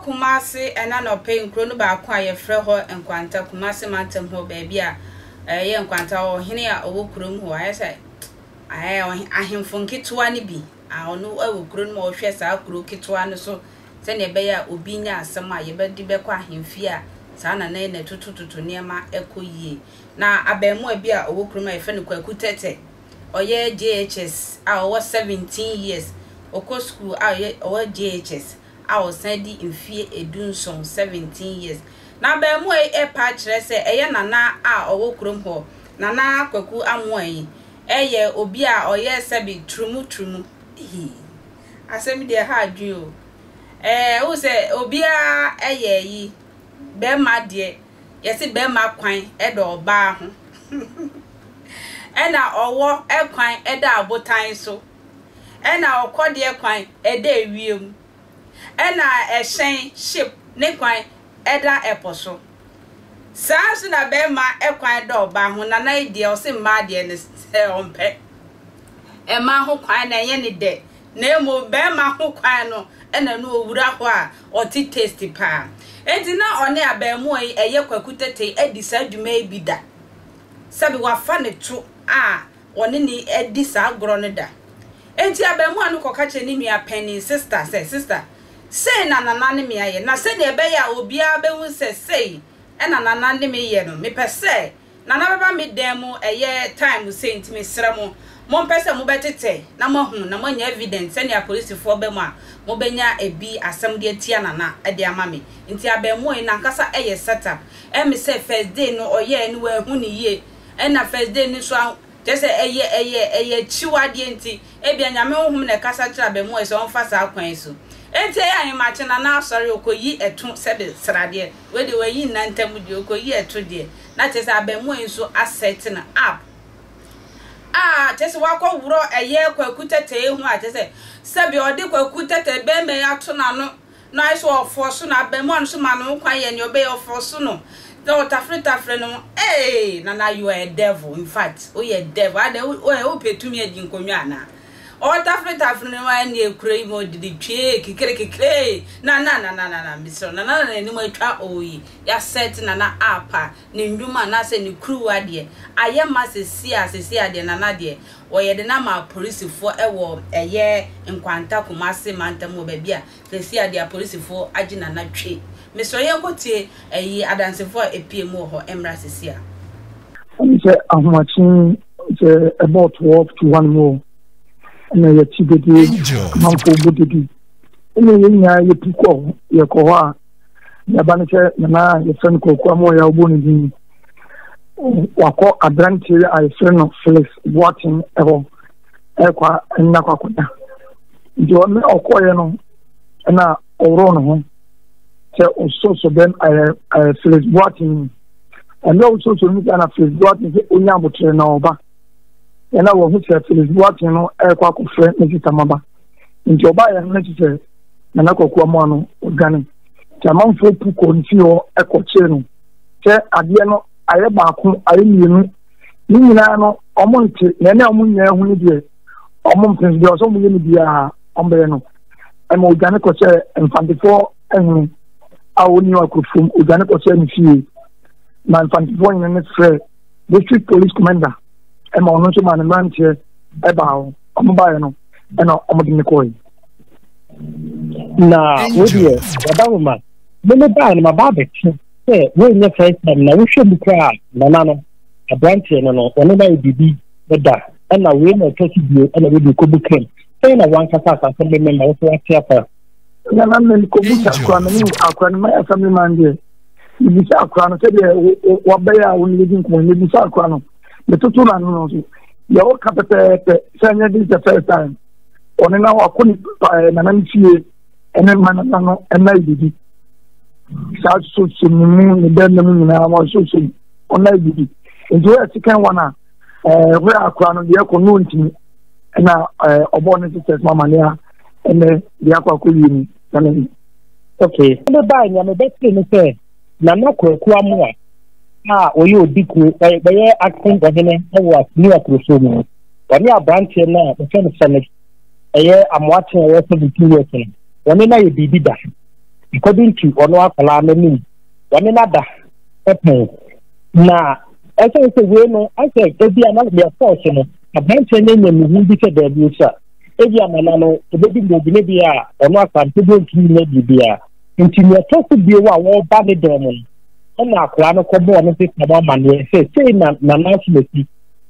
Kumasi ɛna anɔpa yi nkuro no baako a yɛfrɛ hɔ Nkwanta, Kumasi mantam hɔ baabi a ɛyɛ Nkwanta ɔhene a ɔwɔ kurom hɔ ayɛ sɛ ɛɛ ahemfo nketewa no bi a ɔno wɔ kuro no mu a ɔhwɛ saa kuro ketewa no so sɛnea ɛbɛyɛ a obi nya asɛm a yɛbɛde bɛkɔ ahemfie a saa na na na ɛtotototo nneɛma ɛkɔ yie. Na abɛɛmoa bi a ɔwɔ kurom a yɛfrɛ no Kwaku Tɛtɛ ɔyɛ JHS a ɔwɔ 17 years, ɔkɔ sukuu a ɔyɛ ɔwɔ JHS a ɔsan di mfie 17, 17 years. Na abarimaa yi repa akyerɛ sɛ ɛyɛ Nana a ɔwɔ kurom hɔ, Nana Kwaku Amoah yi yɛ obi a ɔyɛ sɛbe turumu turumu. Hii, asɛm yi deɛ ɛha adwene o. Ɛɛ, wohu sɛ obiara yɛ ayi, bɛrima deɛ, yɛse bɛrima kwan da ɔbaa ho. Ɛna ɔwɔ kwan da abotan so. Ɛna ɔkɔdeɛ kwan da ewiem. Ɛna ɛhyɛn, ship, ne kwan da ɛpo so. Saa nso na bɛrima kwan da ɔbaa ho. Nana yi deɛ ɔse mmaa deɛ no sɛ ɔmpɛ. Mmaa ho kwan na ɛnyɛ ne dɛ. Na mmom bɛrima ho kwan no ɛna no owura hɔ a ɔte taste paa. Enti na ɔne abɛɛmoa yi ɛyɛ Kwaku Tete adi saa dwuma yi bi da. Sɛbe wafa ne to a ɔne no adi saa agorɔ no da. Enti abarimaa no kɔka kyerɛɛ ne nua panin, sister, sɛ, Sister, sei na Nana ne me ayɛ, na sɛdeɛ ɛbɛyɛ a obiara bɛhu sɛ sei na Nana ne me yɛ no, mepɛ sɛ Nana bɛba me dan mu ɛyɛ time sei nti mesrɛ mo, mompɛ sɛ mobɛtetɛ na moahu na moanya evidence sɛdeɛ apolisifoɔ ba mu a mobɛnya ebi asɛm de atia Nana de ama me. Nti abarimaa yi n'ankasa yɛ set up. Ɛme sɛ first day no ɔyɛɛ no wanhu no yie. Ɛna first day no nso a kyerɛ sɛ ɛyɛ ɛyɛ ɛyɛ akyiwadeɛ nti ebia Nyame honhom na ɛkasa kyerɛ abamuwa yi sɛ ɔmfa saa kwan yi so. Enti ɛyɛ ahemakye na na asɔre ɔkɔyi ɛto sɛbe sradeɛ wei deɛ wayi nna ntam deɛ ɔkɔyi ɛto deɛ na kyerɛ sɛ abamuwa yi nso asɛte no up a kyerɛ sɛ wakɔ worɔ ɛyɛ kwaku tɛtɛɛ ho a kyerɛ sɛ sɛbe ɔde kwaku tɛtɛɛ bɛrima yi ato n'ano na ayɛ sɛ ɔfɔɔso no, abarimaa no nso ma no ho kwan yɛ nea ɔbɛyɛ, ɔfɔɔso no, na ɔtaferetafere no ho, ee, Nana you are a devil, in fact, woyɛ devil, adɛn, wopɛ tumi adi nkonnwa anaa? Ɔtaferetafere no ho ɛne ekuro yi ma ɔdidi twee kekere kekere, Nana, Nana, Nana, mesrɛ wo, Nana na n'anim atwa oyi, yɛasɛte Nana up a, ne nnwuma anaasɛ ne kuruwa deɛ, ayɛ ma sesie a, sesie a deɛ Nana deɛ, wɔyɛ de no ama apolisifoɔ ɛwɔ ɛyɛ Nkwanta, Kumasi mantam wɔ baabi a Seesei a deɛ apolisifoɔ agye Nana twe. Mesrɛ yɛnkɔ tie ɛyi adansefoɔ a ɛpie mu wɔ hɔ mmra seesei a. Ɛne sɛ ahomakye sɛ ɛbɔɔ 12 to 1 mu o ɛna yɛte dede amanfoɔ bɔ dede ɛna yɛn nyinaa yɛpu kɔ yɛkɔ hɔ a yɛba no sɛ nana yɛfrɛ no Kwaku Amoah a wɔbɔ ne din wakɔ aberanteɛ a yɛfrɛ no Felix Boateng ɛhɔ ɛkɔ ɛnna kɔ akɔda nti ɔne ɔkɔeɛ no ɛna ɔworɔ ne ho sɛ ɔsosɔ bɛm ɛyɛ ɛyɛ Felix Boateng ɛnna ɔsosɔ no mu na Felix Boateng sɛ onya abotere na ɔba ɛna wɔn ho sɛ Felix Boateng no ɛrekɔ akɔfrɛ ne sista maba nti ɔbaa yɛn no sɛ Nana Kwaku Amoah no ɔdwane nti amanfoɔ pu kɔɔ ne fie hɔ ɛkɔkyee no sɛ adeɛ no ayɛ baako ayɛ mmienu ne nyinaa no ɔmo nte na ɛna ɔmo nyinaa hu ne deɛ ɔmo mpene so deɛ ɔsɛ ɔmo yɛ no biara ɔmo bɛyɛ no ɛma odwane kɔhyɛ mfantefoɔ hene a ɔni akurofom odwane kɔhyɛ ne fie na mfantefoɔ hene no frɛ district police commander ɛma ɔno nso ma ne mmeranteɛ ɛbaa hɔ ɔmo baeɛ no ɛna ɔmo de ne kɔɛ. Na wo deɛ wada ma me ne baa no ma ba abɛte sɛ wonyɛ first time na wohwɛ mu koraa nana no aberanteɛ no no ɔne no ayɛ biribi da ɛna wei na ɛtɔ so bio ɛna wei de kɔbu kram sɛn na wankasa asase me mɛma wo so wate afa. Na na me kɔbu sa akora no ne akora no mayɛ assembly man deɛ mebisa akora no sɛdeɛ wabɛyɛ a wo ne yɛdi nkɔmmɔ mebisa akora no metoto no ano no so deɛ wɔka pɛpɛɛpɛ sɛ ɛnyɛ this the first time ɔne na wakɔ ne eh, nana no fie ɛne ma nana no ɛna didi saa soso ne mu ne bɛrima mu nyinaa ma soso ɔna didi nti wɔyɛ second one a ɛɛ hɔ akora no deɛ ɛkɔ no ntumi ɛna ɛɛ ɔbɔ ne sisters mama ne a ɛnɛ deɛ akɔ akɔ yie mu na ne. Okay ɛbɛ baa nea mebɛtee ne sɛ Nana Kwaku Amoah a ɔyɛ odikuo bɛyɛ acting ɔhene wɔ Asini Akurofoɔ mu no ɔne aberanteɛ no a wɔfrɛ no Felix ɛyɛ Amoakye a ɔyɛ 17 years no wɔne no ayɛ biribi da. According to ɔno akwadaa no anim, wɔne no ada pɛn. Na ɛsɛ sɛ wei no, asɛ ebi a na deɛ ɛkɔɔ so no, aberanteɛ no anya ne ho bi sɛ daabi osa. Ebi a nana no, obedi mu obi ne bi a ɔno asante bi ntumi nyɛ biribiara. Nti nea ɛtɔ so bio a wɔreba ne dan mu no, ɛna akwadaa no kɔbɔɔ ne sista no amanneɛ sɛ sei na nana asomasi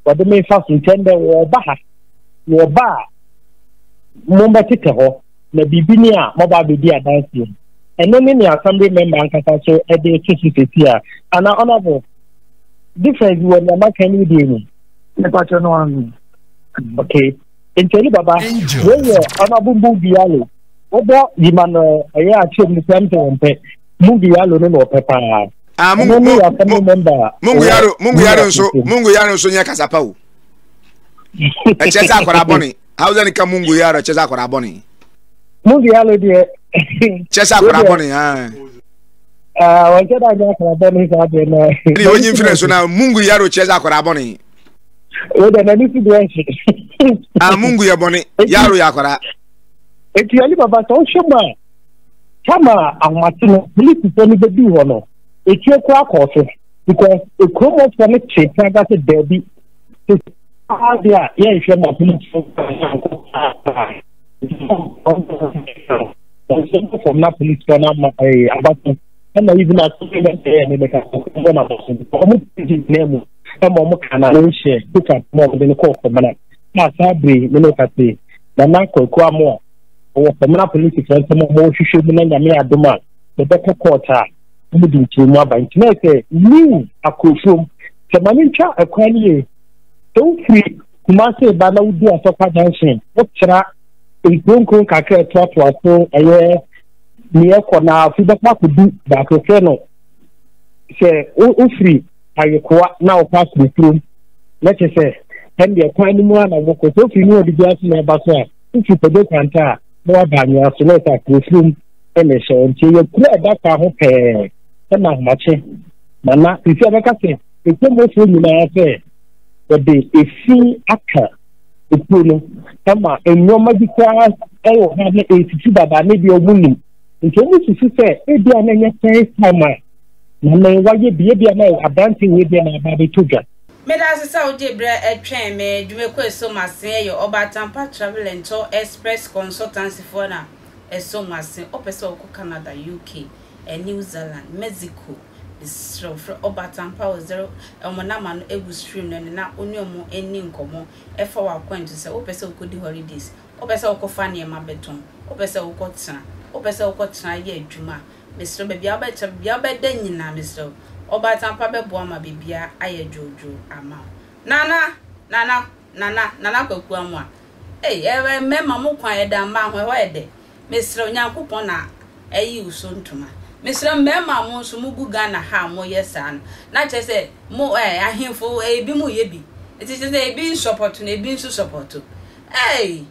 wɔde me fa so nkyɛn dɛ wɔreba ha. Wɔba a, mommɛtetɛ hɔ na biribi ni a moaba abɛdi adanseɛ. Ɛno ne nea assembly member ankasa so de to so sɛsi a. Ana honorable, difference wɔ nea maka ne deɛ mu? Mepakyɛ no ano. Okay. Nti ɛne baba, wei yɛ honorable Mbugi Yalo. Wobɔ yima no ɛyɛ akyerɛ mu sɛ msɛ wɔmpɛ. Mungu Yalo no na ɔpɛ paa. Ah, Mungu, ne yɛ assembly member. Mungu Yalo, Mungu Yalo nso, Mungu Yalo nso nyɛ kasapa o. Ɛkyɛ sɛ akwadaa bɔne. Hausa ni ka Mungu Yalo ɛkyɛ sɛ akwadaa bɔne. Mungu Yalo deɛ. Kyɛ sɛ akwadaa bɔne aa. Ah, wɔn kyɛ dɛ anyɛ akwadaa bɔne saa deɛ na. Ɛni onyi nfiri so na Mungu Yalo kyɛ sɛ akwadaa bɔne. O deɛ n'ani si deɛ nhye. Ah, Mungu yɛ bɔne, Yalo yɛ akwadaa. Eti Ali Baba sɛ ɔhwɛ mu a kama ahomate no polisifoɔ no bɛduu hɔ no etuo koraa kɔɔ so because ekurom hɔfoɔ no te praga sɛ daabi saa deɛ a yɛnhwɛ ma polisifoɔ nso fam na polisifoɔ no ama ɛyɛ aba so ɛna even asɔre bɛ sɛ ɛne bɛka ɔmo na aba so ɔmo gyina mu ɛma ɔmo ka na ne nhyɛ kuka ma ɔmo de no kɔɔ kɔmana a saa bere ne ne ka se Nana Kwaku Amoah ɔwɔ Samina polisifoɔ nsɛm a wɔhwehwɛ mu na Nyame adom a yɛbɛkɔ court a wɔn de nkyerɛmu aba nti na sɛ new akurofrom sɛ ma ne ntwa ɛkwan no yie sɛ wofiri Kumase ba na wodu Asɔkwa junction wotra nkuronkuro kakra ɛtoatoa so ɛyɛ neɛ ɛkɔ na afei bɛkɔ akɔdu baako frɛ no sɛ wofiri ayekoa na wokɔ akurofrom na kyerɛ sɛ ɛndeɛ kwan no mu a na wokɔ sɛ wofiri ne ɔde bi ase na ɛba so a wofi kɔdwo kwanta a na waba anwea so na ɛsɛ akurofrom ɛna ɛhyɛ wɔn nti ɛyɛ kuro a ɛda kwan ho pɛɛ ɛna ahomakye na na sisi a bɛka sɛ ekuromofoɔ nyinaa sɛ wɔde efi aka ekuro no ɛma nneɛma bi koraa ɛwɔ hɔ a na esisi dada ne deɛ wɔn nim nti wɔn sisi sɛ ebi a na ɛnyɛ first time a na na wayɛ bi ebi a na aberante wei deɛ na aba abɛtɔ dwa. Meda ase sɛ wogyee berɛ twɛn me. Dwumakuo a ɛsɔ mu ase yɛ Ɔbaatanpa Travel and Tour Express Consultancy foɔ na ɛsɔ mu ase. Wopɛ sɛ wokɔ Canada, UK, New Zealand, Mexico, mesrɛ wo frɛ Ɔbaatanpa wɔ zero, wɔn number no gu screen no ani na wo ne wɔn nni nkɔmmɔ ɛfa w'akwantu sɛ wopɛ sɛ wokɔdi holidays, wopɛ sɛ wokɔfa nneɛma bɛtɔn, wopɛ sɛ wokɔtena, wopɛ sɛ wokɔtena yɛ adwuma, Mesrɛ wo, baabi a wobɛtra, baabi a wobɛda nyinaa, mesrɛ wo, Ɔbaatan pa bɛboa ma biribiara ayɛ dwoodwoo ama wo. Nana! Nana! Nana! Nana Kwaku Amoah. Ei, ɛ, mmarima, mo kwan ɛda mmaa ho, ɛhɔ yɛ dɛ. Mesrɛ wo, Nyankopɔn na ayi wo so ntoma. Mesrɛ mmarima a mo nso mogu Ghana ha a moyɛ saa no, na kyerɛ sɛ mo, ɛ, ahemfo, ɛ, ebinom yɛ bi. Nti kyerɛ sɛ ebi nsɔpɔto na ebi nso sɔpɔto. Ei!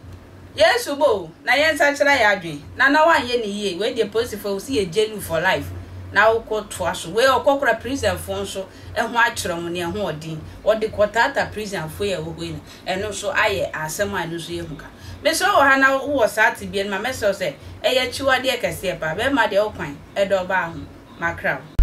Yesu bo o, na yɛnsakyera yɛ adwen. Nana woanyɛ no yie, wei deɛ polisifoɔ wo se yɛ jail you for life na wokɔ toa so. Wei ɔkɔ kora prison foɔ nso ho akyerɛ wɔn nea ɛho ɔden. Wɔde kɔ taata prison foɔ yi a ɛwɔ hɔ yi na ɛno nso ayɛ asɛm a ɛno nso yɛ hu ka. Mesrɛ wɔ ha na wowɔ saa tebea no mu a mɛsrɛ wo sɛ ɛyɛ akyiwadeɛ kɛseɛ paa. Bɛɛma deɛ wo kwan ɛdɔ ɔbaa ho. Makra wo.